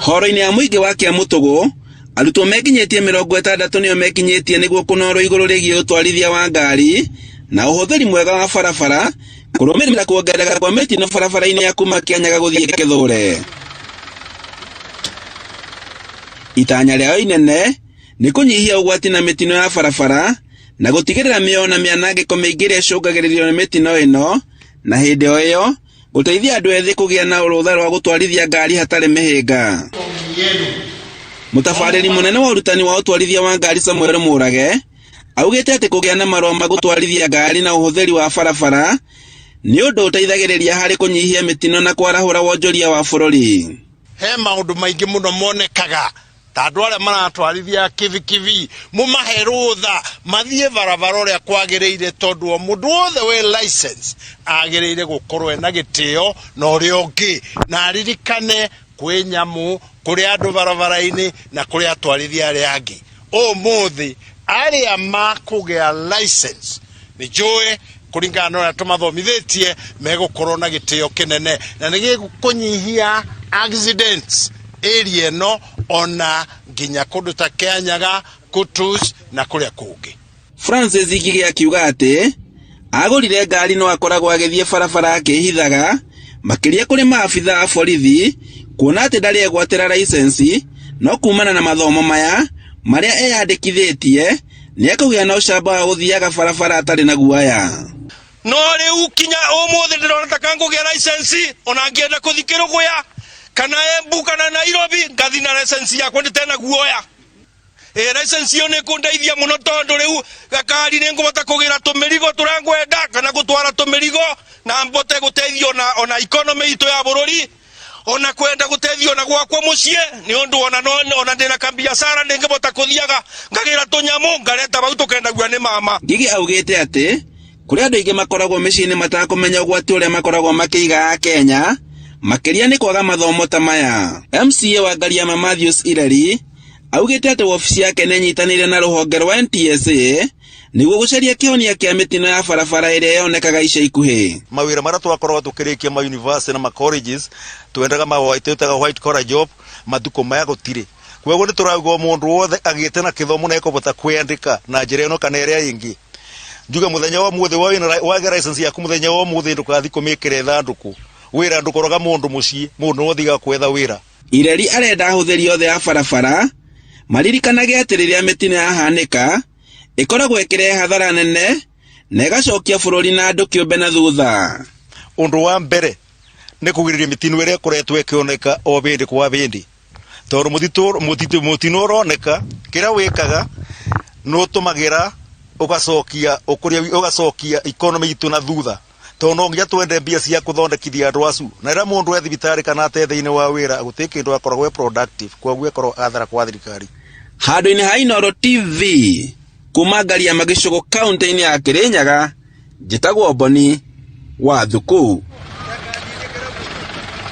Horo-inĩ ya mũingĩ wa Kĩamũtũgũ, arutwo mekinyĩtie 60 nĩo mekinyĩtie nĩguo kũnorwo igũrũ rĩgiĩ ũtwarithia wa ngari na ũhũthĩri mwega wa barabara kũrũmĩrĩra kuongerereka kwa mĩtino barabara-inĩ ya kuma Kĩanyaga gũthiĩ Kĩthũre. Itanya rĩao inene nĩ kũnyihia ũgwati na mĩtino ya barabara na gũtigĩrĩra mĩoyo na mĩanangĩko mĩingĩ ĩrĩa ĩcũngagĩrĩrio nĩ mĩtino ĩno, na hĩndĩ o ĩyo gũteithia andũ ethĩ kũgĩa na rũtha rwa gũtwarithia ngari hatarĩ mĩhĩnga. Mũtabarĩri mũnene wa ũrutani wa ũtwarithia wa ngari Samuel Mũrage augĩte atĩ kũgĩa na marũa ma gũtwarithia ngari na ũhũthĩri wa barabara nĩ ũndũ ũteithagĩrĩria harĩ kũnyihia mĩtino na kwarahũra wonjoria wa bũrũri. He maũndũ maingĩ mũno monekaga ta andũ arĩa maratwarithia kibikibi, mũmahe rũtha mathiĩ barabara ũrĩa kwagĩrĩire, tondũ o mũndũ wothe wĩ license agĩrĩire gũkorwo ena gĩtĩo na ũrĩa ũngĩ, na aririkane kwĩ nyamũ, kũrĩ andũ barabara-inĩ na kũrĩ atwarithia arĩa angĩ. Ũmũthĩ arĩa makũgĩa license nĩ njũĩ kũringana na ũrĩa tũmathomithĩtie megũkorwo na gĩtĩo kĩnene na nĩ gĩkũnyihia accidents area ĩno ona nginya kũndũ ta Kĩanyaga, Kutus na kũrĩa kũngĩ. Francis Ngigĩ akiuga atĩ agũrire ngari no akoragwo agĩthiĩ barabara akĩhithaga makĩria kũrĩ maabitha a borithi kuona atĩ ndarĩ egwatĩra license no kumana na mathomo maya marĩa eyandĩkithĩtie nĩ ekũgĩa na ũcamba wa gũthiaga barabara atarĩ na guoya. No rĩu kinya ũmũthĩ ndĩrona ta kangũgĩa license ona ngĩenda kũthi Kĩrũgũya kana Embu kana Nairobi ngathi na license yakwa ndĩtena guoya. Ĩ license ĩyo nĩ kũndeithia mũno tondũ rĩu gakari nĩ ngũbota kũgĩra tũmĩrigo tũrĩa ngwenda kana gũtwara tũmĩrigo na mbote gũteithia ona economy itũ ya bũrũri ona kwenda gũteithia ona gwakwa mũciĩ nĩ ũndũ ona no ona ndĩna kambiacara ndĩngĩbota kũthiaga ngagĩra tũnyamũ ngareta bau tũkendagua nĩ mama. Ngigĩ augĩte atĩ kũrĩ andũ aingĩ makoragwo mĩciĩ-inĩ matakũmenya ũgwati ũrĩa makoragwo makĩiga a Kenya makĩria nĩ kwaga mathomo ta maya. MCA wa Ngariama Matthews Ireri augĩte atĩ wabici yake nĩ ĩnyitanĩire na rũhonge rwa NTSA nĩguo gũcaria kĩhonia kĩa mĩtino ya barabara ĩrĩa yonekaga ica ikuhĩ. Mawĩra marĩa twakoragwo tũkĩrĩkia ma university na ma colleges twendaga ma twĩtaga white collar job matukũ maya gũtirĩ. Koguo nĩ tũrauga o mũndũ wothe agĩte na kĩthomo na ekũbota kwĩandĩka na njĩra ĩno kana ĩrĩa ĩngĩ. Njuge mũthenya wa ũmũthĩ wagĩa license yaku mũthenya wa ũmũthĩ ndũkathi kũmĩkĩra ĩthandũkũ. Wĩra ndũkoraga mũndũ mũciĩ, mũndũ no athiaga kwetha wĩra. Ireri arenda ahũthĩri othe a barabara maririkanage atĩ rĩrĩa mĩtino yahanĩka ĩkoragwo ĩkĩrehe hathara nene na ĩgacokia bũrũri na andũ kĩũmbe na thutha. Ũndũ wa mbere nĩ kũgirĩrĩria mĩtino ĩrĩa ĩkoretwo ĩkĩoneka o bĩndĩ kwa bĩndĩ, tondũ mũtino ũroneka kĩrĩa wĩkaga nĩ ũtũmagĩra ũgacokia ũkũria ũgacokia economy itũ na thutha, tondũ no nginya twende mbia cia kũthondekithia andũ acu, na rĩrĩa mũndũ e thibitarĩ kana ate thĩinĩ wa wĩra gũtirĩ kĩndũ akoragwo e productive, koguo ĩkorwo athara kwa thirikari. Handũ-inĩ ha Inooro TV kuma Ngariama Gĩcũgũ kaunti-inĩ ya Kĩrĩnyaga, njĩtagwo Boni wa Thuku.